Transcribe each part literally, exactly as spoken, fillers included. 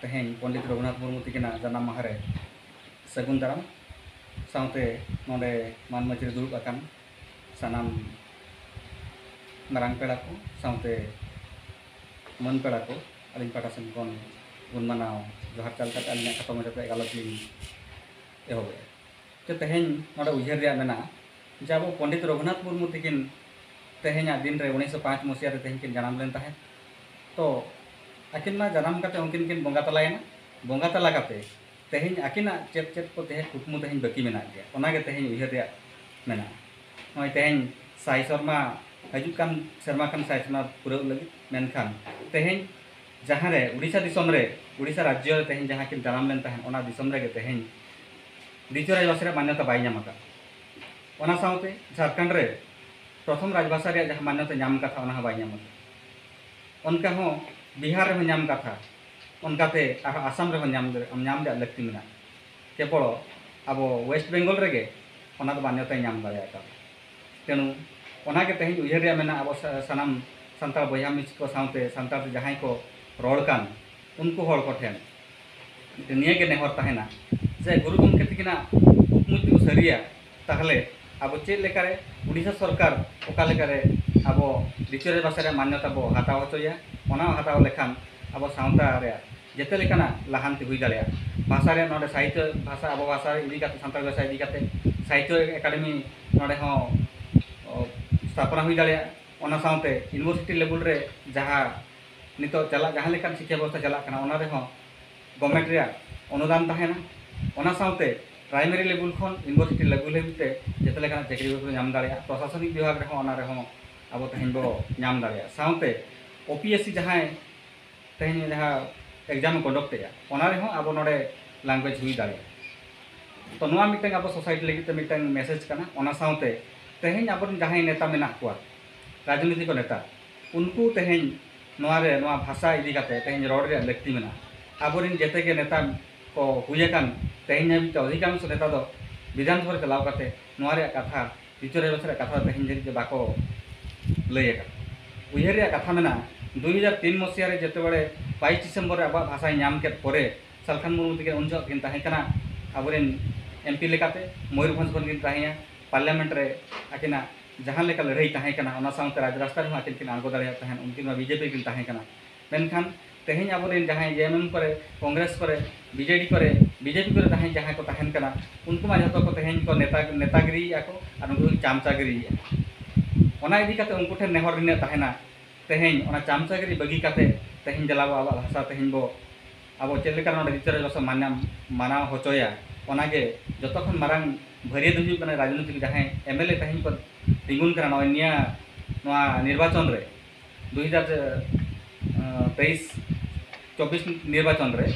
ᱛᱮᱦᱮᱧ ᱯᱚᱱᱰᱤᱛ ᱨᱚᱜᱷᱩᱱᱟᱛᱷ ᱢᱩᱨᱢᱩ ᱛᱤᱠᱤᱱᱟᱜ ᱡᱟᱱᱟᱢ ᱢᱟᱦᱟ ᱨᱮ ᱥᱟᱹᱜᱩᱱ ᱫᱟᱨᱟᱢ, ᱥᱟᱶᱛᱮ ᱱᱚᱰᱮ ᱢᱟᱹᱱ ᱢᱟᱹᱪᱤ ᱨᱮ ᱫᱩᱲᱩᱵ ᱟᱠᱟᱱ ᱥᱟᱱᱟᱢ ᱢᱟᱨᱟᱝ ᱯᱮᱲᱟ ᱠᱚ, ᱥᱟᱶᱛᱮ ᱢᱟᱹᱱ ᱯᱮᱲᱟ ᱠᱚ, ᱟᱹᱞᱤᱧ ᱯᱟᱦᱴᱟ ᱥᱮᱱ ᱠᱷᱚᱱ ᱜᱩᱱ ᱢᱟᱱᱟᱣ ᱡᱚᱦᱟᱨ ᱪᱟᱞ ᱠᱟᱛᱮ ᱟᱹᱞᱤᱧᱟᱜ ᱠᱷᱟᱴᱚ ᱢᱟᱪᱷᱟᱛᱮ ᱜᱟᱞᱚᱪ ᱞᱤᱧ ᱮᱦᱚᱵᱮᱜᱼᱟ᱾ ᱛᱚ, ᱛᱮᱦᱮᱧ ᱱᱚᱰᱮ ᱩᱭᱦᱟᱹᱨ ᱨᱮᱭᱟᱜ ᱢᱮᱱᱟᱜᱼᱟ ᱡᱮ ᱟᱵᱚ ᱯᱚᱱᱰᱤᱛ ᱨᱚᱜᱷᱩᱱᱟᱛᱷ ᱢᱩᱨᱢᱩ ᱛᱤᱠᱤᱱ ᱛᱮᱦᱮᱧᱟᱜ ᱫᱤᱱ ᱨᱮ ᱩᱱᱤᱥᱥᱚ ᱯᱟᱸᱪ ᱢᱚᱥᱤᱦᱟ ᱨᱮ ᱛᱮᱦᱮᱧ ᱠᱤᱱ ᱡᱟᱱᱟᱢ ᱞᱮᱱ ᱛᱟᱦᱮᱸᱫ᱾ ᱛᱚ, ᱟᱹᱠᱤᱱ ᱢᱟ ᱡᱟᱱᱟᱢ ᱠᱟᱛᱮ ᱩᱱᱠᱤᱱ ᱠᱤᱱ ᱵᱚᱸᱜᱟ ᱛᱟᱞᱟᱭᱮᱱᱟ᱾ ᱵᱚᱸᱜᱟ ᱛᱟᱞᱟ ᱠᱟᱛᱮ ᱛᱮᱦᱮᱧ ᱟᱹᱠᱤᱱᱟᱜ ᱪᱮᱫ ᱪᱮᱫ ᱠᱚ ᱛᱮᱦᱮᱧ ᱠᱩᱠᱢᱩ ᱛᱮᱦᱮᱧ ᱵᱟᱹᱠᱤ ᱢᱮᱱᱟᱜ ᱜᱮᱭᱟ, ᱚᱱᱟᱜᱮ ᱛᱮᱦᱮᱧ ᱩᱭᱦᱟᱹᱨ ᱨᱮᱭᱟᱜ ᱢᱮᱱᱟᱜᱼᱟ᱾ ᱱᱚᱜᱼᱚᱭ ᱛᱮᱦᱮᱧ ᱥᱟᱭ ᱥᱮᱨᱢᱟ, ᱦᱤᱡᱩᱜ ᱠᱟᱱ ᱥᱮᱨᱢᱟ ᱠᱷᱟᱱ ᱥᱟᱭ ᱥᱮᱨᱢᱟ ᱯᱩᱨᱟᱹᱣ ᱞᱟᱹᱜᱤᱫ, ᱢᱮᱱᱠᱷᱟᱱ ᱛᱮᱦᱮᱧ ᱡᱟᱦᱟᱸ ᱨᱮ ᱩᱲᱤᱥᱥᱟ ᱫᱤᱥᱚᱢ ᱨᱮ, ᱩᱲᱤᱥᱥᱟ ᱨᱟᱡᱽᱡᱚ ᱨᱮ ᱛᱮᱦᱮᱧ ᱡᱟᱦᱟᱸ ᱠᱤᱱ ᱡᱟᱱᱟᱢ ᱞᱮᱱ ᱛᱟᱦᱮᱸᱫ, ᱚᱱᱟ ᱫᱤᱥᱚᱢ ᱨᱮᱜᱮ ᱛᱮᱦᱮᱧ ᱫᱤᱪᱩᱨᱟᱡᱽ ᱵᱟᱥᱟ ᱨᱮᱭᱟᱜ ᱢᱟᱱᱭᱚᱛᱟ ᱵᱟᱭ ᱧᱟᱢ ᱟᱠᱟᱫ᱾ ᱚᱱᱟ ᱥᱟᱶᱛᱮ ᱡᱷᱟᱲᱠᱷᱚᱸᱰ ᱨᱮ ᱯᱨᱚᱛᱷᱚᱢ ᱨᱟᱡᱽᱵᱷᱟᱥᱟ ᱨᱮᱭᱟᱜ ᱡᱟᱦᱟᱸ ᱢᱟᱱᱭᱚᱛᱟ ᱧᱟᱢ ᱠᱟᱛᱷᱟ, ᱚᱱᱟ ᱦᱚᱸ ᱵᱟᱭ ᱧᱟᱢ ᱟᱠᱟᱫ᱾ ᱚᱱᱠᱟ ᱦᱚᱸ ᱵᱤᱦᱟᱨ ᱨᱮᱦᱚᱸ ᱧᱟᱢ ᱠᱟᱛᱷᱟ, ᱚᱱᱠᱟᱛᱮ ᱟᱨᱦᱚᱸ ᱟᱥᱟᱢ ᱨᱮᱦᱚᱸ ᱧᱟᱢ, ᱧᱟᱢ ᱨᱮᱭᱟᱜ ᱞᱟᱹᱠᱛᱤ ᱢᱮᱱᱟᱜᱼᱟ᱾ ᱠᱮᱵᱚᱞ ᱟᱵᱚ ᱣᱮᱥᱴ ᱵᱮᱝᱜᱚᱞ ᱨᱮᱜᱮ ᱚᱱᱟ ᱫᱚ ᱢᱟᱱᱭᱚᱛᱟᱭ ᱧᱟᱢ ᱫᱟᱲᱮ ᱟᱠᱟᱫᱟ᱾ ᱛᱮᱱᱩ ᱚᱱᱟᱜᱮ ᱛᱮᱦᱮᱧ ᱩᱭᱦᱟᱹᱨ ᱨᱮᱭᱟᱜ ᱢᱮᱱᱟᱜᱼᱟ, ᱟᱵᱚ ᱥᱟ-, ᱥᱟᱱᱟᱢ ᱥᱟᱱᱛᱟᱲ ᱵᱚᱭᱦᱟ ᱢᱤᱥᱤ ᱠᱚ ᱥᱟᱶᱛᱮ ᱥᱟᱱᱛᱟᱲ ᱛᱮ ᱡᱟᱦᱟᱸᱭ ᱠᱚ ᱨᱚᱲ ᱠᱟᱱ, ᱩᱱᱠᱩ ᱦᱚᱲ ᱠᱚᱴᱷᱮᱱ ᱱᱤᱭᱟᱹᱜᱮ ᱱᱮᱦᱚᱨ ᱛᱟᱦᱮᱱᱟ ᱡᱮ ᱜᱩᱨᱩ ᱜᱚᱢᱠᱮ ᱛᱤᱠᱤᱱᱟᱜ ᱠᱩᱠᱢᱩ ᱡᱩᱫᱤ ᱠᱚ ᱥᱟᱹᱨᱤᱭᱟ, ᱛᱟᱦᱚᱞᱮ ᱟᱵᱚ ᱪᱮᱫ ᱞᱮᱠᱟᱨᱮ ᱩᱰᱤᱥᱟ ᱥᱚᱨᱠᱟᱨ ᱚᱠᱟ ᱞᱮᱠᱟᱨᱮ ᱟᱵᱚ ᱫᱤᱪᱩᱨᱟᱡᱽ ᱵᱟᱥᱟ ᱨᱮᱭᱟᱜ ᱢᱟᱱᱭᱚᱛᱟ ᱵᱚ ᱦᱟᱛᱟᱣ ᱦᱚᱪᱚᱭᱟ, ᱚᱱᱟ ᱦᱟᱛᱟᱣ ᱞᱮᱠᱷᱟᱱ ᱟᱵᱚ ᱥᱟᱶᱛᱟ ᱨᱮᱭᱟᱜ ᱡᱮᱛᱮ ᱞᱮᱠᱟᱱᱟᱜ ᱞᱟᱦᱟᱱᱛᱤ ᱦᱩᱭ ᱫᱟᱲᱮᱭᱟᱜᱼᱟ᱾ ᱵᱷᱟᱥᱟ ᱨᱮ ᱱᱚᱰᱮ ᱥᱟᱦᱤᱛᱭᱚ ᱵᱷᱟᱥᱟ, ᱟᱵᱚ ᱵᱷᱟᱥᱟ ᱤᱫᱤ ᱠᱟᱛᱮ, ᱥᱟᱱᱛᱟᱲ ᱵᱷᱟᱥᱟ ᱤᱫᱤ ᱠᱟᱛᱮ ᱥᱟᱦᱤᱛᱭᱚ ᱮᱠᱟᱰᱮᱢᱤ ᱱᱚᱰᱮ ᱦᱚᱸ, ᱚ, ᱥᱛᱷᱟᱯᱚᱱᱟ ᱦᱩᱭ ᱫᱟᱲᱮᱭᱟᱜᱼᱟ᱾ ᱚᱱᱟ ᱥᱟᱶᱛᱮ ᱤᱭᱩᱱᱤᱵᱷᱟᱨᱥᱤᱴᱤ ᱞᱮᱵᱮᱞ ᱨᱮ ᱡᱟᱦᱟᱸ ᱱᱤᱛᱚᱜ ᱪᱟᱞᱟᱜ, ᱡᱟᱦᱟᱸ ᱞᱮᱠᱟᱱ ᱥᱤᱠᱠᱷᱟ ᱵᱮᱵᱚᱥᱛᱷᱟ ᱪᱟᱞᱟᱜ ᱠᱟᱱᱟ, ᱚᱱᱟ ᱨᱮᱦᱚᱸ ᱜᱚᱵᱷᱢᱮᱱᱴ ᱨᱮᱭᱟᱜ ᱚᱱᱩᱫᱟᱱ ᱛᱟᱦᱮᱱᱟ᱾ ᱚᱱᱟ ᱥᱟᱶᱛᱮ ᱯᱨᱟᱭᱢᱟᱨᱤ ᱞᱮᱵᱮᱞ ᱠᱷᱚᱱ ᱤᱭᱩᱱᱤᱵᱷᱟᱨᱥᱤᱴᱤ ᱞᱮᱵᱮᱞ ᱦᱟᱹᱵᱤᱡ ᱛᱮ ᱡᱮᱛᱮ ᱞᱮᱠᱟᱱᱟᱜ ᱪᱟᱹᱠᱨᱤ ᱵᱟᱹᱠᱨᱤ ᱧᱟᱢ ᱫᱟᱲᱮᱭᱟᱜᱼᱟ᱾ ᱯᱨᱚᱥᱟᱥᱚᱱᱤᱠ ᱵᱤᱵᱷᱟᱜᱽ ᱨᱮᱦᱚᱸ, ᱚᱱᱟ ᱨᱮᱦᱚᱸ ᱟᱵᱚ ᱛᱮᱦᱮᱧ ᱵᱚ ᱧᱟᱢ ᱫᱟᱲᱮᱭᱟᱜᱼᱟ᱾ ᱥᱟᱶᱛᱮ ᱳᱯᱤᱮᱥᱥᱤ ᱡᱟᱦᱟᱸᱭ ᱛᱮᱦᱮᱧ ᱡᱟᱦᱟᱸ ᱮᱠᱡᱟᱢ ᱮ ᱠᱚᱱᱰᱟᱠᱴ ᱮᱫᱼᱟ, ᱚᱱᱟ ᱨᱮᱦᱚᱸ ᱟᱵᱚ ᱱᱚᱰᱮ ᱞᱮᱝᱜᱩᱭᱮᱡᱽ ᱦᱩᱭ ᱫᱟᱲᱮᱭᱟᱜᱼᱟ᱾ ᱛᱚ, ᱱᱚᱣᱟ ᱢᱤᱫᱴᱟᱝ ᱟᱵᱚ ᱥᱳᱥᱟᱭᱴᱤ ᱞᱟᱹᱜᱤᱫ ᱛᱮ ᱢᱤᱫᱴᱟᱝ ᱢᱮᱥᱮᱡᱽ ᱠᱟᱱᱟ᱾ ᱚᱱᱟ ᱥᱟᱶᱛᱮ ᱛᱮᱦᱮᱧ ᱟᱵᱚᱨᱮᱱ ᱡᱟᱦᱟᱸᱭ ᱱᱮᱛᱟ ᱢᱮᱱᱟᱜ ᱠᱚᱣᱟ, ᱨᱟᱡᱽᱱᱤᱛᱤᱠ ᱱᱮᱛᱟ, ᱩᱱᱠᱩ ᱛᱮᱦᱮᱧ ᱱᱚᱣᱟ ᱨᱮ, ᱱᱚᱣᱟ ᱵᱷᱟᱥᱟ ᱤᱫᱤ ᱠᱟᱛᱮ ᱛᱮᱦᱮᱧ ᱨᱚᱲ ᱨᱮᱭᱟᱜ ᱞᱟᱹᱠᱛᱤ ᱢᱮᱱᱟᱜᱼᱟ᱾ ᱟᱵᱚᱨᱮᱱ ᱡᱮᱛᱮ ᱜᱮ ᱱᱮᱛᱟ ᱠᱚ ᱦᱩᱭ ᱟᱠᱟᱱ, ᱛᱮᱦᱮᱧ ᱦᱟᱹᱵᱤᱡ ᱛᱮ ᱚᱫᱷᱤᱠᱟᱝᱥᱚ ᱱᱮᱛᱟ ᱫᱚ ᱵᱤᱫᱷᱟᱱ ᱥᱚᱵᱷᱟ ᱨᱮ ᱪᱟᱞᱟᱣ ᱠᱟᱛᱮ ᱱᱚᱣᱟ ᱨᱮᱭᱟᱜ ᱠᱟᱛᱷᱟ, ᱫᱤᱪᱩᱨᱟᱡᱽ ᱵᱟᱥᱟ ᱨᱮᱭᱟᱜ ᱠᱟᱛᱷᱟ ᱫᱚ ᱛᱮᱦᱮᱧ ᱫᱷᱟᱹᱵᱤᱡ ᱛᱮ ᱵᱟᱠᱚ ᱞᱟᱹᱭ ᱟᱠᱟᱫᱟ᱾ ᱩᱭᱦᱟᱹᱨ ᱨᱮᱭᱟᱜ ᱠᱟᱛᱷᱟ ᱢᱮᱱᱟᱜᱼᱟ ᱫᱩᱭ ᱦᱟᱡᱟᱨ ᱛᱤᱱ ᱢᱚᱥᱤᱦᱟ ᱨᱮ ᱡᱮᱛᱮᱵᱮᱲᱮ ᱵᱟᱭᱤᱥ ᱰᱤᱥᱮᱢᱵᱚᱨ ᱨᱮ ᱟᱵᱚᱣᱟᱜ ᱵᱷᱟᱥᱟᱭ ᱧᱟᱢ ᱠᱮᱫ ᱯᱚᱨᱮ, ᱥᱟᱞᱠᱷᱟᱱ ᱢᱩᱨᱢᱩ ᱛᱟᱹᱠᱤᱱ ᱩᱱ ᱡᱚᱦᱚᱜ ᱠᱤᱱ ᱛᱟᱦᱮᱸ ᱠᱟᱱᱟ ᱟᱵᱚᱨᱮᱱ ᱮᱢᱯᱤ ᱞᱮᱠᱟᱛᱮ, ᱢᱚᱭᱩᱨᱵᱷᱚᱸᱡᱽ ᱠᱷᱚᱱ ᱠᱤᱱ ᱛᱟᱦᱮᱸᱭᱟ, ᱯᱟᱨᱞᱤᱭᱟᱢᱮᱱᱴ ᱨᱮ ᱟᱹᱠᱤᱱᱟᱜ ᱡᱟᱦᱟᱸ ᱞᱮᱠᱟ ᱞᱟᱹᱲᱦᱟᱹᱭ ᱛᱟᱦᱮᱸ ᱠᱟᱱᱟ, ᱚᱱᱟ ᱥᱟᱶᱛᱮ ᱨᱟᱡᱽ ᱨᱟᱥᱛᱟ ᱨᱮᱦᱚᱸ ᱟᱹᱠᱤᱱ ᱠᱤᱱ ᱟᱬᱜᱚ ᱫᱟᱲᱮᱭᱟᱜ ᱛᱟᱦᱮᱸᱫ, ᱩᱱᱠᱤᱱ ᱢᱟ ᱵᱤᱡᱮᱯᱤ ᱨᱮᱠᱤᱱ ᱛᱟᱦᱮᱸ ᱠᱟᱱᱟ᱾ ᱢᱮᱱᱠᱷᱟᱱ ᱛᱮᱦᱮᱧ ᱟᱵᱚᱨᱮᱱ ᱡᱟᱦᱟᱸᱭ ᱡᱮᱮᱢᱮᱢ ᱠᱚᱨᱮ, ᱠᱚᱝᱜᱨᱮᱥ ᱠᱚᱨᱮ, ᱵᱤᱡᱮᱰᱤ ᱠᱚᱨᱮ, ᱵᱤᱡᱮᱯᱤ ᱠᱚᱨᱮ ᱛᱟᱦᱮᱸ ᱡᱟᱦᱟᱸᱭ ᱠᱚ ᱛᱟᱦᱮᱱ ᱠᱟᱱᱟ, ᱩᱱᱠᱩ ᱢᱟ ᱡᱷᱚᱛᱚ ᱠᱚ ᱛᱮᱦᱮᱧ ᱠᱚ ᱱᱮᱛᱟ, ᱱᱮᱛᱟᱜᱤᱨᱤᱭᱮᱫᱼᱟ ᱠᱚ ᱟᱨ ᱩᱱᱠᱩ ᱠᱚ ᱪᱟᱢᱪᱟᱜᱤᱨᱤᱭᱮᱫᱼᱟ᱾ ᱚᱱᱟ ᱤᱫᱤ ᱠᱟᱛᱮ ᱩᱱᱠᱩ ᱴᱷᱮᱱ ᱱᱮᱦᱚᱨ ᱱᱤᱱᱟᱹᱜ ᱛᱟᱦᱮᱱᱟ, ᱛᱮᱦᱮᱧ ᱚᱱᱟ ᱪᱟᱢᱪᱟᱜᱤᱨᱤ ᱵᱟᱹᱜᱤ ᱠᱟᱛᱮ ᱛᱮᱦᱮᱧ ᱫᱮᱞᱟ ᱵᱚ ᱟᱵᱚᱣᱟᱜ ᱵᱷᱟᱥᱟ ᱛᱮᱦᱮᱧ ᱵᱚ, ᱟᱵᱚ ᱪᱮᱫ ᱞᱮᱠᱟ ᱱᱚᱰᱮ ᱨᱤᱛᱤ ᱨᱮᱡᱽ ᱵᱷᱟᱥᱟ ᱢᱟᱱᱟᱣ, ᱢᱟᱱᱟᱣ ᱦᱚᱪᱚᱭᱟ, ᱚᱱᱟᱜᱮ ᱡᱚᱛᱚ ᱠᱷᱚᱱ ᱢᱟᱨᱟᱝ ᱵᱷᱟᱹᱨᱭᱟᱹ ᱫᱚ ᱦᱩᱭᱩᱜ ᱠᱟᱱᱟ ᱨᱟᱡᱽᱱᱳᱭᱛᱤᱠ ᱡᱟᱦᱟᱸᱭ ᱮᱢᱮᱞᱮ ᱛᱮᱦᱮᱧ ᱠᱚ ᱛᱤᱸᱜᱩᱱ ᱠᱟᱱᱟ ᱱᱚᱜᱼᱚᱭ ᱱᱤᱭᱟᱹ, ᱱᱚᱣᱟ ᱱᱤᱨᱵᱟᱪᱚᱱ ᱨᱮ, ᱫᱩ ᱦᱟᱡᱟᱨ ᱛᱮᱭᱤᱥ ᱪᱚᱵᱵᱤᱥ ᱱᱤᱨᱵᱟᱪᱚᱱ ᱨᱮ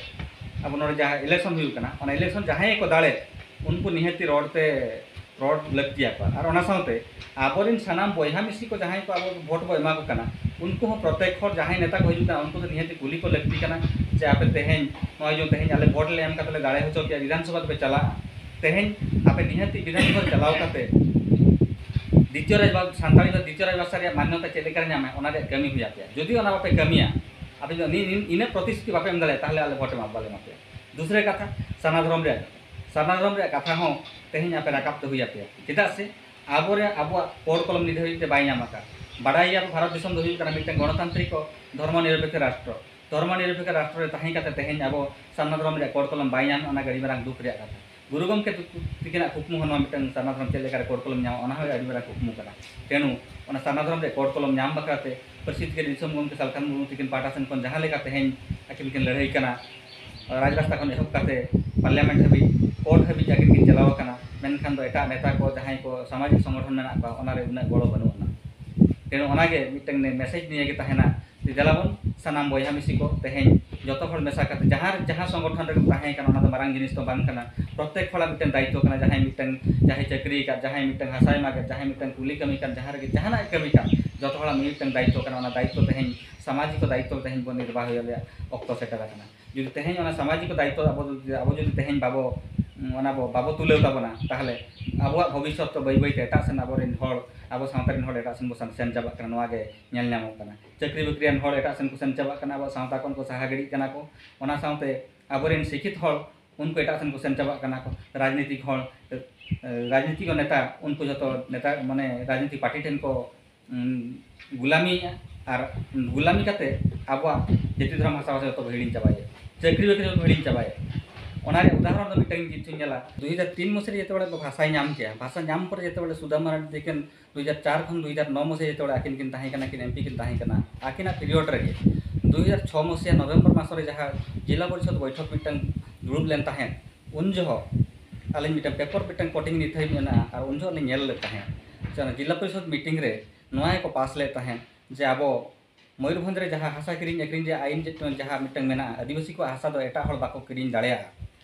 ᱟᱵᱚ ᱱᱚᱰᱮ ᱡᱟᱦᱟᱸ ᱤᱞᱮᱠᱥᱚᱱ ᱦᱩᱭᱩᱜ ᱠᱟᱱᱟ, ᱚᱱᱟ ᱤᱞᱮᱠᱥᱚᱱ ᱡᱟᱦᱟᱸᱭ ᱜᱮᱠᱚ ᱫᱟᱲᱮ, ᱩᱱᱠᱩ ᱱᱤᱦᱟᱹᱛᱤ ᱨᱚᱲ ᱛᱮ, ᱨᱚᱲ ᱞᱟᱹᱠᱛᱤᱭᱟᱠᱚᱣᱟ᱾ ᱟᱨ ᱚᱱᱟ ᱥᱟᱶᱛᱮ ᱟᱵᱚᱨᱮᱱ ᱥᱟᱱᱟᱢ ᱵᱚᱭᱦᱟ ᱢᱤᱥᱤ ᱠᱚ ᱡᱟᱦᱟᱸᱭ ᱠᱚ ᱟᱵᱚ ᱵᱷᱳᱴ ᱵᱚ ᱮᱢᱟ ᱠᱚ ᱠᱟᱱᱟ, ᱩᱱᱠᱩ ᱦᱚᱸ ᱯᱨᱚᱛᱮᱠ ᱦᱚᱲ ᱡᱟᱦᱟᱸᱭ ᱱᱮᱛᱟ ᱠᱚ ᱦᱤᱡᱩᱜ ᱠᱟᱱᱟ, ᱩᱱᱠᱩ ᱫᱚ ᱱᱤᱦᱟᱹᱛᱤ ᱠᱩᱞᱤ ᱠᱚ ᱞᱟᱹᱠᱛᱤ ᱠᱟᱱᱟ ᱡᱮ ᱟᱯᱮ ᱛᱮᱦᱮᱧ ᱱᱚᱜᱼᱚᱭ ᱡᱮ ᱛᱮᱦᱮᱧ ᱟᱞᱮ ᱵᱷᱳᱴ ᱞᱮ ᱮᱢ ᱠᱟᱛᱮ ᱞᱮ ᱫᱟᱲᱮ ᱦᱚᱪᱚ ᱠᱮᱜᱼᱟ, ᱵᱤᱫᱷᱟᱱ ᱥᱚᱵᱷᱟ ᱫᱚᱯᱮ ᱪᱟᱞᱟᱜᱼᱟ, ᱛᱮᱦᱮᱧ ᱟᱯᱮ ᱱᱤᱦᱟᱹᱛᱤ ᱵᱤᱫᱷᱟᱱ ᱥᱚᱵᱷᱟ ᱪᱟᱞᱟᱣ ᱠᱟᱛᱮ ᱫᱤᱛᱤᱭᱚ ᱨᱟᱡᱽ ᱵᱷᱟ-, ᱥᱟᱱᱛᱟᱲᱤ ᱫᱚ ᱫᱤᱛᱤᱭᱚ ᱨᱟᱡᱽ ᱵᱷᱟᱥᱟ ᱨᱮᱭᱟᱜ ᱢᱟᱱᱱᱚᱛᱟ ᱪᱮᱫ ᱞᱮᱠᱟᱨᱮ ᱧᱟᱢᱟ, ᱚᱱᱟ ᱨᱮᱭᱟᱜ ᱠᱟᱹᱢᱤ ᱦᱩᱭ ᱟᱯᱮᱭᱟ᱾ ᱡᱩᱫᱤ ᱚᱱᱟ ᱵᱟᱯᱮ ᱠᱟᱹᱢᱤᱭᱟ, ᱟᱯᱮ ᱡᱩᱫᱤ ᱱᱤ-, ᱱᱤ-, ᱤᱱᱟᱹ ᱯᱨᱚᱛᱤᱥᱨᱩᱛᱤ ᱵᱟᱯᱮ ᱮᱢ ᱫᱟᱲᱮᱭᱟᱜᱼᱟ, ᱛᱟᱦᱚᱞᱮ ᱟᱞᱮ ᱵᱷᱳᱴ ᱮᱢᱟ ᱵᱟᱞᱮ ᱮᱢᱟ ᱯᱮᱭᱟ᱾ ᱫᱩᱥᱨᱟ ᱠᱟᱛᱷᱟ, ᱥᱟᱨᱱᱟ ᱫᱷᱚᱨᱚᱢ ᱨᱮᱭᱟᱜ, ᱥᱟᱨᱱᱟ ᱫᱷᱚᱨᱚᱢ ᱨᱮᱭᱟᱜ ᱠᱟᱛᱷᱟ ᱦᱚᱸ ᱛᱮᱦᱮᱧ ᱟᱯᱮ ᱨᱟᱠᱟᱵ ᱫᱚ ᱦᱩᱭ ᱟᱯᱮᱭᱟ᱾ ᱪᱮᱫᱟᱜ ᱥᱮ ᱟᱵᱚᱨᱮ, ᱟᱵᱚᱣᱟᱜ ᱠᱚᱲ ᱠᱚᱞᱚᱢ ᱱᱤᱛ ᱫᱷᱟᱹᱵᱤᱡ ᱛᱮ ᱵᱟᱭ ᱧᱟᱢ ᱟᱠᱟᱫ᱾ ᱵᱟᱰᱟᱭ ᱜᱮᱭᱟ ᱵᱚ, ᱵᱷᱟᱨᱚᱛ ᱫᱤᱥᱚᱢ ᱫᱚ ᱦᱩᱭᱩᱜ ᱠᱟᱱᱟ ᱢᱤᱫᱴᱟᱝ ᱜᱚᱱᱚᱛᱟᱱᱛᱨᱤᱠ ᱫᱷᱚᱨᱢᱚ ᱱᱤᱨᱚᱯᱮᱠᱠᱷᱚ ᱨᱟᱥᱴᱨᱚ᱾ ᱫᱷᱚᱨᱢᱚ ᱱᱤᱨᱚᱯᱮᱠᱠᱷᱚ ᱨᱟᱥᱴᱨᱚ ᱨᱮ ᱛᱟᱦᱮᱸ ᱠᱟᱛᱮ ᱛᱮᱦᱮᱧ ᱟᱵᱚ ᱥᱟᱨᱱᱟ ᱫᱷᱚᱨᱚᱢ ᱨᱮᱭᱟᱜ ᱠᱚᱲ ᱠᱚᱞᱚᱢ ᱵᱟᱭ ᱧᱟᱢ, ᱚᱱᱟ ᱜᱮ ᱟᱹᱰᱤ ᱢᱟᱨᱟᱝ ᱫᱩᱠ ᱨᱮᱭᱟᱜ ᱠᱟᱛᱷᱟ᱾ ᱜᱩᱨᱩ ᱜᱚᱢᱠᱮ ᱛᱟᱠᱚ ᱛᱤᱠᱤᱱᱟᱜ ᱠᱩᱠᱢᱩ ᱦᱚᱸ ᱱᱚᱣᱟ ᱢᱤᱫᱴᱟᱝ ᱥᱟᱨᱱᱟ ᱫᱷᱚᱨᱚᱢ ᱪᱮᱫ ᱞᱮᱠᱟᱨᱮ ᱠᱚᱲ ᱠᱚᱞᱚᱢ ᱧᱟᱢᱟ, ᱚᱱᱟ ᱦᱚᱸ ᱟᱹᱰᱤ ᱢᱟᱨᱟᱝ ᱠᱩᱠᱢᱩ ᱠᱟᱱᱟ᱾ ᱛᱮᱱᱩ ᱚᱱᱟ ᱥᱟᱨᱱᱟ ᱫᱷᱚᱨᱚᱢ ᱨᱮᱭᱟᱜ ᱠᱚᱲ ᱠᱚᱞᱚᱢ ᱧᱟᱢ ᱵᱟᱠᱷᱨᱟ ᱛᱮ ᱯᱟᱹᱨᱥᱤ ᱛᱮᱜᱮ ᱫᱤᱥᱚᱢ ᱜᱚᱢᱠᱮ ᱥᱟᱞᱠᱷᱟᱱ ᱢᱩᱨᱢᱩ ᱛᱤᱠᱤᱱ ᱯᱟᱦᱴᱟ ᱥᱮᱱ ᱠᱷᱚᱱ ᱡᱟᱦᱟᱸ ᱞᱮᱠᱟ ᱛᱮᱦᱮᱧ ᱟᱹᱠᱤᱱ ᱠᱤᱱ ᱞᱟᱹᱲᱦᱟᱹᱭ ᱠᱟᱱᱟ, ᱨᱟᱡᱽ ᱨᱟᱥᱛᱟ ᱠᱷᱚᱱ ᱮᱦᱚᱵ ᱠᱟᱛᱮ ᱯᱟᱨᱞᱤᱭᱟᱢᱮᱱᱴ ᱦᱟᱹᱵᱤᱡ, ᱠᱳᱨᱴ ᱦᱟᱹᱵᱤᱡ ᱟᱹᱠᱤᱱ ᱠᱤᱱ ᱪᱟᱞᱟᱣ ᱟᱠᱟᱱᱟ᱾ ᱢᱮᱱᱠᱷᱟᱱ ᱫᱚ ᱮᱴᱟᱜ ᱱᱮᱛᱟ ᱠᱚ, ᱡᱟᱦᱟᱸᱭ ᱠᱚ ᱥᱟᱢᱟᱡᱤᱠ ᱥᱚᱝᱜᱚᱴᱷᱚᱱ ᱢᱮᱱᱟᱜ ᱠᱚᱣᱟ, ᱚᱱᱟ ᱨᱮ ᱩᱱᱟᱹᱜ ᱜᱚᱲᱚ ᱵᱟᱹᱱᱩᱜ ᱟᱱᱟ᱾ ᱛᱮᱱᱩ ᱚᱱᱟᱜᱮ ᱢᱤᱫᱴᱟᱝ ᱢᱮᱥᱮᱡᱽ ᱱᱤᱭᱟᱹ ᱜᱮ ᱛᱟᱦᱮᱱᱟ ᱡᱮ ᱫᱮᱞᱟ ᱵᱚᱱ ᱥᱟᱱᱟᱢ ᱵᱚᱭᱦᱟ ᱢᱤᱥᱤ ᱠᱚ ᱛᱮᱦᱮᱧ ᱡᱚᱛᱚ ᱦᱚᱲ ᱢᱮᱥᱟ ᱠᱟᱛᱮ ᱡᱟᱦᱟᱸ, ᱡᱟᱦᱟᱸ ᱥᱚᱝᱜᱚᱴᱷᱚᱱ ᱨᱮᱜᱮᱢ ᱛᱟᱦᱮᱸ ᱠᱟᱱᱟ, ᱚᱱᱟ ᱫᱚ ᱢᱟᱨᱟᱝ ᱡᱤᱱᱤᱥ ᱫᱚ ᱵᱟᱝ ᱠᱟᱱᱟ᱾ ᱯᱨᱚᱛᱮᱠ ᱦᱚᱲᱟᱜ ᱢᱤᱫᱴᱟᱝ ᱫᱟᱭᱤᱛᱛᱚ ᱠᱟᱱᱟ, ᱡᱟᱦᱟᱸᱭ ᱢᱤᱫᱴᱟᱝ, ᱡᱟᱦᱟᱸᱭ ᱪᱟᱹᱠᱨᱤ ᱟᱠᱟᱫ, ᱡᱟᱦᱟᱸᱭ ᱢᱤᱫᱴᱟᱝ ᱦᱟᱥᱟᱭ ᱢᱟᱜ ᱮᱫ, ᱡᱟᱦᱟᱸᱭ ᱢᱤᱫᱴᱟᱝ ᱠᱩᱞᱤ ᱠᱟᱹᱢᱤ ᱠᱟᱱ, ᱡᱟᱦᱟᱸ ᱨᱮᱜᱮ ᱡᱟᱦᱟᱱᱟᱜ ᱮ ᱠᱟᱹᱢᱤ ᱠᱟᱱ, ᱡᱚᱛᱚ ᱦᱚᱲᱟᱜ ᱢᱤᱫ ᱢᱤᱫᱴᱟᱝ ᱫᱟᱭᱤᱛᱛᱚ ᱠᱟᱱᱟ᱾ ᱚᱱᱟ ᱫᱟᱭᱤᱛᱛᱚ ᱛᱮᱦᱮᱧ, ᱥᱟᱢᱟᱡᱤᱠ ᱫᱟᱭᱤᱛᱛᱚ ᱛᱮᱦᱮᱧ ᱵᱚᱱ ᱱᱤᱨᱵᱟᱦ ᱦᱩᱭ ᱟᱞᱮᱭᱟ, ᱚᱠᱛᱚ ᱥᱮᱴᱮᱨ ᱟᱠᱟᱱᱟ᱾ ᱡᱩᱫᱤ ᱛᱮᱦᱮᱧ ᱚᱱᱟ ᱥᱟᱢᱟᱡᱤᱠ ᱫᱟᱭᱤᱛᱛᱚ ᱟᱵᱚ ᱫᱚ, ᱟᱵᱚ ᱡᱩᱫᱤ ᱛᱮᱦᱮᱧ ᱵᱟᱵᱚ ᱚᱱᱟ ᱵᱚ ᱵᱟᱵᱚ ᱛᱩᱞᱟᱹᱣ ᱛᱟᱵᱚᱱᱟ, ᱛᱟᱦᱚᱞᱮ ᱟᱵᱚᱣᱟᱜ ᱵᱷᱚᱵᱤᱥᱥᱚᱛ ᱫᱚ ᱵᱟᱹᱭ ᱵᱟᱹᱭᱛᱮ ᱮᱴᱟᱜ ᱥᱮᱱ, ᱟᱵᱚᱨᱮᱱ ᱦᱚᱲ, ᱟᱵᱚ ᱥᱟᱶᱛᱟ ᱨᱮᱱ ᱦᱚᱲ ᱮᱴᱟᱜ ᱥᱮᱱ ᱵᱚ ᱥᱮᱱ, ᱥᱮᱱ ᱪᱟᱵᱟᱜ ᱠᱟᱱᱟ᱾ ᱱᱚᱣᱟ ᱜᱮ ᱧᱮᱞ ᱧᱟᱢᱚᱜ ᱠᱟᱱᱟ᱾ ᱪᱟᱹᱠᱨᱤ ᱵᱟᱹᱠᱨᱤᱭᱟᱱ ᱦᱚᱲ ᱮᱴᱟᱜ ᱥᱮᱱ ᱠᱚ ᱥᱮᱱ ᱪᱟᱵᱟᱜ ᱠᱟᱱᱟ, ᱟᱵᱚᱣᱟᱜ ᱥᱟᱶᱛᱟ ᱠᱷᱚᱱ ᱠᱚ ᱥᱟᱦᱟ ᱜᱤᱰᱤᱜ ᱠᱟᱱᱟ ᱠᱚ᱾ ᱚᱱᱟ ᱥᱟᱶᱛᱮ ᱟᱵᱚᱨᱮᱱ ᱥᱤᱠᱠᱷᱤᱛ ᱦᱚᱲ, ᱩᱱᱠᱩ ᱮᱴᱟᱜ ᱥᱮᱱ ᱠᱚ ᱥᱮᱱ ᱪᱟᱵᱟᱜ ᱠᱟᱱᱟ ᱠᱚ᱾ ᱨᱟᱡᱽᱱᱤᱛᱤᱠ ᱦᱚᱲ, ᱮ, ᱨᱟᱡᱽᱱᱤᱛᱤᱠ ᱱᱮᱛᱟ, ᱩᱱᱠᱩ ᱡᱚᱛᱚ ᱱᱮᱛᱟ, ᱢᱟᱱᱮ, ᱨᱟᱡᱽᱱᱤᱛᱤᱠ ᱯᱟᱨᱴᱤ ᱴᱷᱮᱱ ᱠᱚ, ᱩᱸ, ᱜᱩᱞᱟᱢᱤᱭᱮᱫᱼᱟ᱾ ᱟᱨ ᱜᱩᱞᱟᱢᱤ ᱠᱟᱛᱮ ᱟᱵᱚᱣᱟᱜ ᱡᱟᱹᱛᱤ ᱫᱷᱚᱨᱚᱢ ᱵᱷᱟᱥᱟ ᱵᱷᱟᱥᱟ ᱡᱚᱛᱚ ᱠᱚ ᱦᱤᱲᱤᱧ ᱪᱟᱵᱟᱭᱮᱫᱼᱟ, ᱪᱟᱹᱠᱨᱤ ᱵᱟᱹᱠᱨᱤ ᱠᱚ ᱦᱤᱲᱤᱧ ᱪᱟᱵᱟᱭᱮᱫᱼᱟ᱾ ᱚᱱᱟ ᱨᱮᱭᱟᱜ ᱩᱫᱟᱦᱚᱨᱚᱱ ᱫᱚ ᱢᱤᱫᱴᱟᱝ ᱡᱤᱱᱤᱥ ᱧᱮᱞᱟ, ᱫᱩ ᱦᱟᱡᱟᱨ ᱛᱤᱱ ᱢᱚᱥᱤ ᱨᱮ ᱡᱮᱛᱮ ᱵᱮᱲᱮ ᱵᱷᱟᱥᱟᱭ ᱧᱟᱢ ᱠᱮᱜᱼᱟ, ᱵᱷᱟᱥᱟ ᱧᱟᱢ ᱯᱚᱨᱮ ᱡᱮᱛᱮ ᱵᱮᱲᱮ ᱥᱩᱫᱷᱟ ᱢᱟᱨᱟᱱᱰᱤ ᱛᱟᱹᱠᱤᱱ ᱫᱩ ᱦᱟᱡᱟᱨ ᱪᱟᱨ ᱠᱷᱚᱱ ᱫᱩ ᱦᱟᱡᱟᱨ ᱱᱚ ᱢᱚᱥᱤ ᱡᱮᱛᱮ ᱵᱮᱲᱮ ᱟᱹᱠᱤᱱ ᱠᱤᱱ ᱛᱟᱦᱮᱸ ᱠᱟᱱᱟ, ᱠᱤᱱ ᱮᱢᱯᱤ ᱠᱤᱱ ᱛᱟᱦᱮᱸ ᱠᱟᱱᱟ, ᱟᱹᱠᱤᱱᱟᱜ ᱯᱤᱨᱤᱭᱚᱰ ᱨᱮᱜᱮ ᱫᱩ ᱦᱟᱡᱟᱨ ᱪᱷᱚ ᱢᱚᱥᱤᱭᱟ ᱱᱚᱵᱷᱮᱢᱵᱚᱨ ᱢᱟᱥ ᱨᱮ ᱡᱟᱦᱟᱸ ᱡᱮᱞᱟ ᱯᱚᱨᱤᱥᱚᱫᱽ ᱵᱚᱭᱴᱷᱚᱠ ᱢᱤᱫᱴᱟᱝ ᱫᱩᱲᱩᱵ ᱞᱮᱱ ᱛᱟᱦᱮᱸᱫ, ᱩᱱ ᱡᱚᱦᱚᱜ ᱟᱹᱞᱤᱧ ᱢᱤᱫᱴᱟᱝ ᱯᱮᱯᱟᱨ ᱢᱤᱫᱴᱟᱝ ᱠᱚᱴᱤᱝ ᱱᱤᱛ ᱦᱟᱹᱵᱤᱡ ᱢᱮᱱᱟᱜᱼᱟ, ᱟᱨ ᱩᱱ ᱡᱚᱦᱚᱜ ᱞᱤᱧ ᱧᱮᱞ ᱞᱮᱫ ᱛᱟᱦᱮᱸᱫ ᱡᱮ ᱚᱱᱟ ᱡᱮᱞᱟ ᱯᱚᱨᱤᱥᱚᱫᱽ ᱢᱤᱴᱤᱝ ᱨᱮ ᱱᱚᱣᱟ ᱜᱮᱠᱚ ᱯᱟᱥ ᱞᱮᱫ ᱛᱟᱦᱮᱸᱫ ᱡᱮ ᱟᱵᱚ ᱢᱚᱭᱩᱨᱵᱷᱚᱸᱡᱽ ᱨᱮ ᱡᱟᱦᱟᱸ ᱦᱟᱥᱟ ᱠᱤᱨᱤᱧ ᱟᱹᱠᱷᱨᱤᱧ ᱨᱮᱭᱟᱜ ᱟᱹᱭᱤᱱ ᱪᱮᱫ ᱪᱚᱝ, ᱡᱟᱦᱟᱸ ᱢᱤᱫᱴᱟᱝ ᱢᱮᱱᱟᱜᱼᱟ, ᱟᱹᱫᱤᱵᱟᱹᱥᱤ ᱠᱚᱣᱟᱜ ᱦᱟᱥᱟ ᱫᱚ ᱮᱴᱟᱜ ᱦᱚᱲ ᱵᱟᱠᱚ ᱠᱤᱨᱤᱧ ᱫᱟᱲᱮᱭᱟᱜᱼᱟ᱾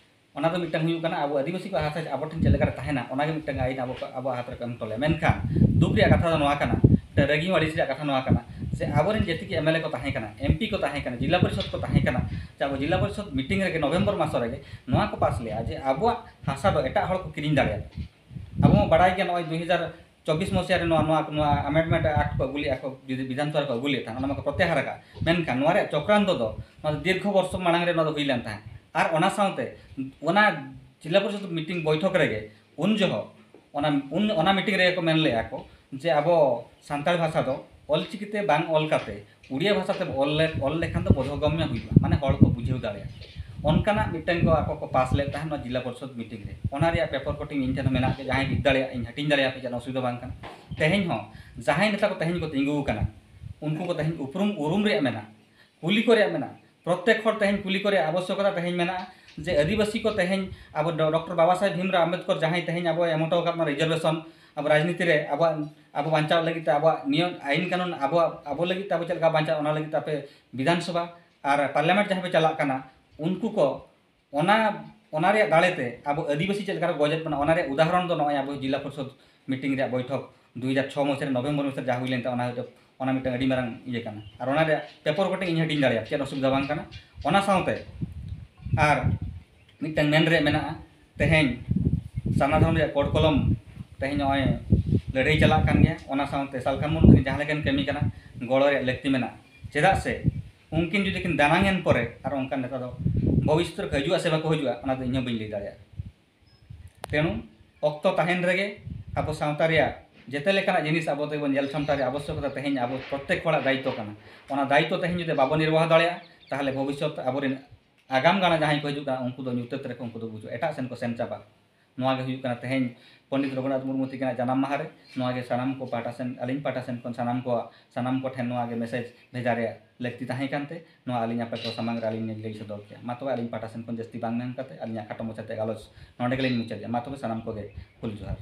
ᱚᱱᱟ ᱫᱚ ᱢᱤᱫᱴᱟᱝ ᱦᱩᱭᱩᱜ ᱠᱟᱱᱟ, ᱟᱵᱚ ᱟᱹᱫᱤᱵᱟᱹᱥᱤ ᱠᱚᱣᱟᱜ ᱦᱟᱥᱟ ᱟᱵᱚ ᱴᱷᱮᱱ ᱪᱮᱫ ᱞᱮᱠᱟᱨᱮ ᱛᱟᱦᱮᱱᱟ, ᱚᱱᱟ ᱜᱮ ᱢᱤᱫᱴᱟᱝ ᱟᱹᱭᱤᱱ ᱟᱵᱚ, ᱟᱵᱚᱣᱟᱜ ᱦᱟᱛ ᱨᱮᱠᱚ ᱮᱢ ᱦᱚᱴᱚ ᱞᱮᱭᱟ᱾ ᱢᱮᱱᱠᱷᱟᱱ ᱫᱩᱠ ᱨᱮᱭᱟᱜ ᱠᱟᱛᱷᱟ ᱫᱚ ᱱᱚᱣᱟ ᱠᱟᱱᱟ, ᱢᱤᱫᱴᱟᱝ ᱨᱟᱹᱜᱤ ᱦᱚᱸ ᱟᱹᱲᱤᱥ ᱨᱮᱭᱟᱜ ᱠᱟᱛᱷᱟ ᱱᱚᱣᱟ ᱠᱟᱱᱟ, ᱥᱮ ᱟᱵᱚᱨᱮᱱ ᱡᱮᱛᱤᱠᱤ ᱮᱢ ᱮᱞ ᱮ ᱠᱚ ᱛᱟᱦᱮᱸ ᱠᱟᱱᱟ, ᱮᱢ ᱯᱤ ᱠᱚ ᱛᱟᱦᱮᱸ ᱠᱟᱱᱟ, ᱡᱮᱞᱟ ᱯᱚᱨᱤᱥᱚᱫᱽ ᱠᱚ ᱛᱟᱦᱮᱸ ᱠᱟᱱᱟ, ᱡᱮ ᱟᱵᱚ ᱡᱮᱞᱟ ᱯᱚᱨᱤᱥᱚᱫᱽ ᱢᱤᱴᱤᱝ ᱨᱮᱜᱮ ᱱᱚᱵᱷᱮᱢᱵᱚᱨ ᱢᱟᱥ ᱨᱮᱜᱮ ᱱᱚᱣᱟ ᱠᱚ ᱯᱟᱥ ᱞᱮᱜᱼᱟ ᱡᱮ ᱟᱵᱚᱣᱟᱜ ᱦᱟᱥᱟ ᱫᱚ ᱮᱴᱟᱜ ᱦᱚᱲ ᱠᱚ ᱠᱤᱨᱤᱧ ᱫᱟᱲᱮᱭᱟᱜᱼᱟ᱾ ᱟᱵᱚ ᱢᱟ ᱵᱟᱲᱟᱭ ᱜᱮᱭᱟ, ᱱᱚᱜᱼᱚᱭ ᱫᱩ ᱦᱟᱡᱟᱨ ᱪᱚᱵᱵᱤᱥ ᱢᱚᱥᱤᱭᱟ ᱨᱮ ᱱᱚᱣᱟ, ᱱᱚᱣᱟ, ᱱᱚᱣᱟ ᱟᱢᱮᱱᱰᱢᱮᱱᱴ ᱟᱠᱴ ᱠᱚ ᱟᱹᱜᱩ ᱞᱮᱜᱼᱟ ᱠᱚ, ᱡᱩᱫᱤ ᱵᱤᱫᱷᱟᱱ ᱥᱚᱵᱷᱟ ᱨᱮᱠᱚ ᱟᱹᱜᱩ ᱞᱮᱫ ᱛᱟᱦᱮᱸᱫ, ᱚᱱᱟ ᱢᱟᱠᱚ ᱯᱨᱚᱛᱭᱟᱦᱟᱨ ᱟᱠᱟᱫ᱾ ᱢᱮᱱᱠᱷᱟᱱ ᱱᱚᱣᱟ ᱨᱮᱭᱟᱜ ᱪᱚᱠᱨᱟᱱᱛᱚ ᱫᱚ, ᱱᱚᱣᱟ ᱫᱚ ᱫᱤᱨᱜᱷᱚ ᱵᱚᱨᱥᱚ ᱢᱟᱲᱟᱝ ᱨᱮ ᱱᱚᱣᱟ ᱫᱚ ᱦᱩᱭ ᱞᱮᱱ ᱛᱟᱦᱮᱸᱫ᱾ ᱟᱨ ᱚᱱᱟ ᱥᱟᱶᱛᱮ ᱚᱱᱟ ᱡᱮᱞᱟ ᱯᱚᱨᱤᱥᱚᱫᱽ ᱢᱤᱴᱤᱝ ᱵᱚᱭᱴᱷᱚᱠ ᱨᱮᱜᱮ ᱩᱱ ᱡᱚᱦᱚᱜ ᱚᱱᱟ, ᱩᱱ, ᱚᱱᱟ ᱢᱤᱴᱤᱝ ᱨᱮᱜᱮ ᱠᱚ ᱢᱮᱱ ᱞᱮᱜᱼᱟ ᱠᱚ ᱡᱮ ᱟᱵᱚ ᱥᱟᱱᱛᱟᱲ ᱵᱷᱟᱥᱟ ᱫᱚ ᱚᱞᱪᱤᱠᱤᱛᱮ ᱵᱟᱝ ᱚᱞ ᱠᱟᱛᱮ ᱩᱲᱤᱭᱟ ᱵᱷᱟᱥᱟᱛᱮ ᱚᱞ ᱞᱮ-, ᱚᱞ ᱞᱮᱠᱷᱟᱱ ᱫᱚ ᱵᱳᱫᱷᱚᱜᱚᱢᱭᱚ ᱦᱩᱭᱩᱜᱼᱟ, ᱢᱟᱱᱮ ᱦᱚᱲ ᱠᱚ ᱵᱩᱡᱷᱟᱹᱣ ᱫᱟᱲᱮᱭᱟᱜᱼᱟ᱾ ᱚᱱᱠᱟᱱᱟᱜ ᱢᱤᱫᱴᱟᱝ ᱠᱚ ᱟᱠᱚ ᱠᱚ ᱯᱟᱥ ᱞᱮᱫ ᱛᱟᱦᱮᱸᱫ ᱱᱚᱣᱟ ᱡᱮᱞᱟ ᱯᱚᱨᱤᱥᱚᱫᱽ ᱢᱤᱴᱤᱝ ᱨᱮ᱾ ᱚᱱᱟ ᱨᱮᱭᱟᱜ ᱯᱮᱯᱟᱨ ᱠᱚᱴᱤᱝ ᱤᱧ ᱴᱷᱮᱱ ᱦᱚᱸ ᱢᱮᱱᱟᱜ ᱜᱮᱭᱟ, ᱡᱟᱦᱟᱸᱭ ᱵᱤᱫ ᱫᱟᱲᱮᱭᱟᱜ ᱤᱧ ᱦᱟᱹᱴᱤᱧ ᱫᱟᱲᱮᱭᱟᱯᱮ, ᱪᱮᱫ ᱚᱥᱩᱵᱤᱫᱷᱟ ᱵᱟᱝ ᱠᱟᱱᱟ᱾ ᱛᱮᱦᱮᱧ ᱦᱚᱸ ᱡᱟᱦᱟᱸᱭ ᱱᱮᱛᱟ ᱠᱚ ᱛᱮᱦᱮᱧ ᱠᱚ ᱛᱤᱸᱜᱩ ᱟᱠᱟᱱᱟ, ᱩᱱᱠᱩ ᱠᱚ ᱛᱮᱦᱮᱧ ᱩᱯᱨᱩᱢ, ᱩᱨᱩᱢ ᱨᱮᱭᱟᱜ ᱢᱮᱱᱟᱜᱼᱟ, ᱠᱩᱞᱤ ᱠᱚ ᱨᱮᱭᱟᱜ ᱢᱮᱱᱟᱜᱼᱟ᱾ ᱯᱨᱚᱛᱮᱠ ᱦᱚᱲ ᱛᱮᱦᱮᱧ ᱠᱩᱞᱤ ᱠᱚ ᱨᱮᱭᱟᱜ ᱟᱵᱚᱥᱭᱚᱠᱚᱛᱟ ᱛᱮᱦᱮᱧ ᱢᱮᱱᱟᱜᱼᱟ ᱡᱮ ᱟᱹᱫᱤᱵᱟᱹᱥᱤ ᱠᱚ ᱛᱮᱦᱮᱧ ᱟᱵᱚ ᱰᱚ-, ᱰᱚᱠᱴᱚᱨ ᱵᱟᱵᱟ ᱥᱟᱦᱮᱵᱽ ᱵᱷᱤᱢᱨᱟᱣ ᱟᱢᱵᱮᱫᱠᱚᱨ ᱡᱟᱦᱟᱸᱭ ᱛᱮᱦᱮᱧ ᱟᱵᱚ ᱮᱢ ᱦᱚᱴᱚ ᱟᱠᱟᱫ ᱵᱚᱱᱟ ᱨᱤᱡᱟᱨᱵᱷᱮᱥᱚᱱ, ᱟᱵᱚ ᱨᱟᱡᱽᱱᱤᱛᱤ ᱨᱮ ᱟᱵᱚᱣᱟᱜ, ᱟᱵᱚ ᱵᱟᱧᱪᱟᱣ ᱞᱟᱹᱜᱤᱫ ᱛᱮ ᱟᱵᱚᱣᱟᱜ ᱱᱤᱭᱚᱢ ᱟᱭᱤᱱ ᱠᱟᱹᱱᱩᱱ ᱟᱵᱚᱣᱟᱜ, ᱟᱵᱚ ᱞᱟᱹᱜᱤᱫ ᱛᱮ ᱟᱵᱚ ᱪᱮᱫ ᱞᱮᱠᱟ ᱵᱟᱧᱪᱟᱣ, ᱚᱱᱟ ᱞᱟᱹᱜᱤᱫ ᱛᱮ ᱟᱯᱮ ᱵᱤᱫᱷᱟᱱ ᱥᱚᱵᱷᱟ ᱟᱨ ᱯᱟᱨᱞᱟᱢᱮᱱᱴ ᱡᱟᱦᱟᱸ ᱯᱮ ᱪᱟᱞᱟᱜ ᱠᱟᱱᱟ, ᱩᱱᱠᱩ ᱠᱚ ᱚᱱᱟ, ᱚᱱᱟ ᱨᱮᱭᱟᱜ ᱫᱟᱲᱮ ᱛᱮ ᱟᱵᱚ ᱟᱹᱫᱤᱵᱟᱹᱥᱤ ᱪᱮᱫ ᱞᱮᱠᱟ ᱨᱮ ᱜᱚᱡᱮᱫ ᱵᱚᱱᱟ, ᱚᱱᱟ ᱨᱮᱭᱟᱜ ᱩᱫᱟᱦᱚᱨᱚᱱ ᱫᱚ ᱱᱚᱜᱼᱚᱭ ᱟᱵᱚ ᱡᱮᱞᱟ ᱯᱚᱨᱤᱥᱚᱫᱽ ᱢᱤᱴᱤᱝ ᱨᱮᱭᱟᱜ ᱵᱚᱭᱴᱷᱚᱠ ᱫᱩ ᱦᱟᱡᱟᱨ ᱪᱷᱚ ᱢᱚᱥᱤᱭᱟ ᱨᱮ ᱱᱚᱵᱷᱮᱢᱵᱚᱨ ᱢᱟᱥ ᱨᱮ ᱡᱟᱦᱟᱸ ᱦᱩᱭ ᱞᱮᱱ ᱛᱟᱦᱮᱸ, ᱚᱱᱟ ᱦᱚᱭᱛᱳ ᱚᱱᱟ ᱢᱤᱫᱴᱟᱝ ᱟᱹᱰᱤ ᱢᱟᱨᱟᱝ ᱤᱭᱟᱹ ᱠᱟᱱᱟ᱾ ᱟᱨ ᱚᱱᱟ ᱨᱮᱭᱟᱜ ᱯᱮᱯᱟᱨ ᱠᱚᱴᱤᱝ ᱤᱧ ᱦᱟᱹᱴᱤᱧ ᱫᱟᱲᱮᱭᱟᱜᱼᱟ, ᱪᱮᱫ ᱚᱥᱩᱵᱤᱫᱷᱟ ᱵᱟᱝ ᱠᱟᱱᱟ᱾ ᱚᱱᱟ ᱥᱟᱶᱛᱮ ᱟᱨ ᱢᱤᱫᱴᱟᱝ ᱢᱮᱱ ᱨᱮᱭᱟᱜ ᱢᱮᱱᱟᱜᱼᱟ, ᱛᱮᱦᱮᱧ ᱥᱟᱨᱱᱟ ᱫᱷᱚᱨᱚᱢ ᱨᱮᱭᱟᱜ ᱠᱳᱰ ᱠᱚᱞᱚᱢ ᱛᱮᱦᱮᱧ ᱱᱚᱜᱼᱚᱭ ᱞᱟᱹᱲᱦᱟᱹᱭ ᱪᱟᱞᱟᱜ ᱠᱟᱱ ᱜᱮᱭᱟ᱾ ᱚᱱᱟ ᱥᱟᱶᱛᱮ ᱥᱟᱞᱠᱷᱟᱱ ᱢᱩᱨᱢᱩ ᱛᱟᱹᱠᱤᱱ ᱡᱟᱦᱟᱸ ᱞᱮᱠᱟᱱ ᱠᱟᱹᱢᱤ ᱠᱟᱱᱟ, ᱜᱚᱲᱚ ᱨᱮᱭᱟᱜ ᱞᱟᱹᱠᱛᱤ ᱢᱮᱱᱟᱜᱼᱟ᱾ ᱪᱮᱫᱟᱜ ᱥᱮ ᱩᱱᱠᱤᱱ ᱡᱩᱫᱤ ᱠᱤᱱ ᱫᱟᱱᱟᱝ ᱮᱱ ᱯᱚᱨᱮ ᱟᱨ ᱚᱱᱠᱟᱱ ᱱᱮᱛᱟ ᱫᱚ ᱵᱷᱚᱵᱤᱥᱥᱚᱛ ᱨᱮᱠᱚ ᱦᱤᱡᱩᱜᱼᱟ ᱥᱮ ᱵᱟᱠᱚ ᱦᱤᱡᱩᱜᱼᱟ, ᱚᱱᱟ ᱫᱚ ᱤᱧ ᱦᱚᱸ ᱵᱟᱹᱧ ᱞᱟᱹᱭ ᱫᱟᱲᱮᱭᱟᱜᱼᱟ᱾ ᱛᱮᱱᱩ ᱚᱠᱛᱚ ᱛᱟᱦᱮᱱ ᱨᱮᱜᱮ ᱟᱵᱚ ᱥᱟᱶᱛᱟ ᱨᱮᱭᱟᱜ ᱡᱮᱛᱮ ᱞᱮᱠᱟᱱᱟᱜ ᱡᱤᱱᱤᱥ ᱟᱵᱚ ᱛᱮᱵᱚᱱ ᱧᱮᱞ ᱥᱟᱢᱴᱟᱣ ᱨᱮᱭᱟᱜ ᱟᱵᱚᱥᱭᱚᱠᱚᱛᱟ ᱛᱮᱦᱮᱧ ᱟᱵᱚ ᱯᱨᱚᱛᱮᱠ ᱦᱚᱲᱟᱜ ᱫᱟᱭᱤᱛᱛᱚ ᱠᱟᱱᱟ᱾ ᱚᱱᱟ ᱫᱟᱭᱤᱛᱛᱚ ᱛᱮᱦᱮᱧ ᱡᱩᱫᱤ ᱵᱟᱵᱚᱱ ᱱᱤᱨᱵᱟᱦᱟ ᱫᱟᱲᱮᱭᱟᱜᱼᱟ, ᱛᱟᱦᱚᱞᱮ ᱵᱷᱚᱵᱤᱥᱥᱚᱛ ᱟᱵᱚᱨᱮᱱ ᱟᱜᱟᱢ ᱜᱟᱲᱟ ᱡᱟᱦᱟᱸᱭ ᱠᱚ ᱦᱤᱡᱩᱜ ᱠᱟᱱᱟ, ᱩᱱᱠᱩ ᱫᱚ ᱧᱩᱛᱟᱹᱛ ᱨᱮᱠᱚ, ᱩᱱᱠᱩ ᱫᱚ ᱵᱩᱡᱷᱟᱹᱣ ᱮᱴᱟᱜ ᱥᱮᱱ ᱠᱚ ᱥᱮᱱ ᱪᱟᱵᱟᱜᱼᱟ᱾ ᱱᱚᱣᱟ ᱜᱮ ᱦᱩᱭᱩᱜ ᱠᱟᱱᱟ ᱛᱮᱦᱮᱧ ᱯᱚᱱᱰᱤᱛ ᱨᱚᱜᱷᱩᱱᱟᱛᱷ ᱢᱩᱨᱢᱩ ᱛᱟᱹᱠᱤᱱᱟᱜ ᱡᱟᱱᱟᱢ ᱢᱟᱦᱟ ᱨᱮ᱾ ᱱᱚᱣᱟ ᱜᱮ ᱥᱟᱱᱟᱢ ᱠᱚ ᱯᱟᱦᱴᱟ ᱥᱮᱱ, ᱟᱹᱞᱤᱧ ᱯᱟᱦᱴᱟ ᱥᱮᱱ ᱠᱷᱚᱱ ᱥᱟᱱᱟᱢ ᱠᱚ, ᱥᱟᱱᱟᱢ ᱠᱚ ᱴᱷᱮᱱ ᱱᱚᱣᱟ ᱜᱮ ᱢᱮᱥᱮᱡᱽ ᱵᱷᱮᱡᱟ ᱨᱮᱭᱟᱜ ᱞᱟᱹᱠᱛᱤ ᱛᱟᱦᱮᱸ ᱠᱟᱱᱛᱮ, ᱱᱚᱣᱟ ᱟᱹᱞᱤᱧ ᱟᱯᱮ ᱠᱚ ᱥᱟᱢᱟᱝ ᱨᱮ ᱟᱹᱞᱤᱧ ᱞᱤᱧ ᱞᱟᱹᱭ ᱥᱚᱫᱚᱨ ᱠᱮᱫᱟ᱾ ᱢᱟ ᱛᱚᱵᱮ ᱟᱹᱞᱤᱧ ᱯᱟᱦᱴᱟ ᱥᱮᱱ ᱠᱷᱚᱱ ᱡᱟᱹᱥᱛᱤ ᱵᱟᱝ ᱢᱮᱱ ᱠᱟᱛᱮ ᱟᱹᱞᱤᱧᱟᱜ ᱠᱷᱟᱴᱚ ᱢᱟᱪᱷᱟᱛᱮ ᱜᱟᱞᱚᱪ ᱱᱚᱸᱰᱮ ᱜᱮᱞᱤᱧ ᱢᱩᱪᱟᱹᱫᱮᱜᱼᱟ᱾ ᱢᱟ ᱛᱚᱵᱮ ᱥᱟᱱᱟᱢ ᱠᱚᱜᱮ ᱦᱩᱞ ᱡᱚᱦᱟᱨ᱾